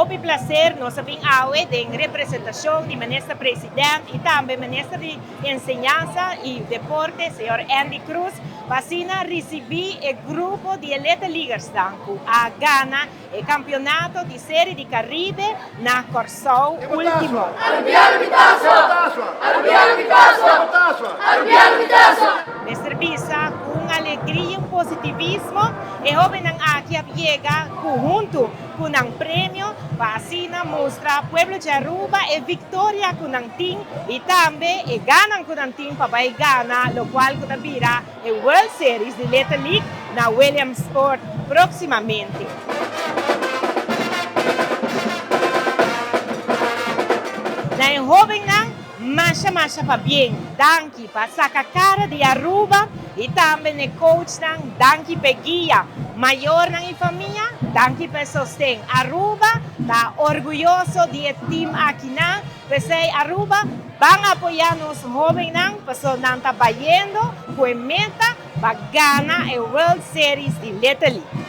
hopi placer nos a bin awe den representacion di Minister President y tambe Minister di Enseñansa y Deporte, señor Endy Croes, pa asina ricibi e grupo di e Little Leaguersnan cu a gana e campeonato di Serie di Caribe na Corsou ultimo. Mester bisa cu un alegria y un positivismo e hobennan aki a yega cu hunto cu nan premio pa asina mustra pueblo di Aruba e victoria cu nan tin y tambe e ganan cu nan tin pa bay gana locual cu ta bira e World Series di Little League na Williamsport proximamente. Na e hobennan masha masha pabien, danki pa saca cara di Aruba y tambe n'e coachnan danki p'e guia, mayornan y famia danki p'e sosten. Aruba ta orguyoso di e team akinan, p'esey Aruba Ban apoya nos hobennan paso nan ta bayendo cu e meta pa gana e World Series di Little League.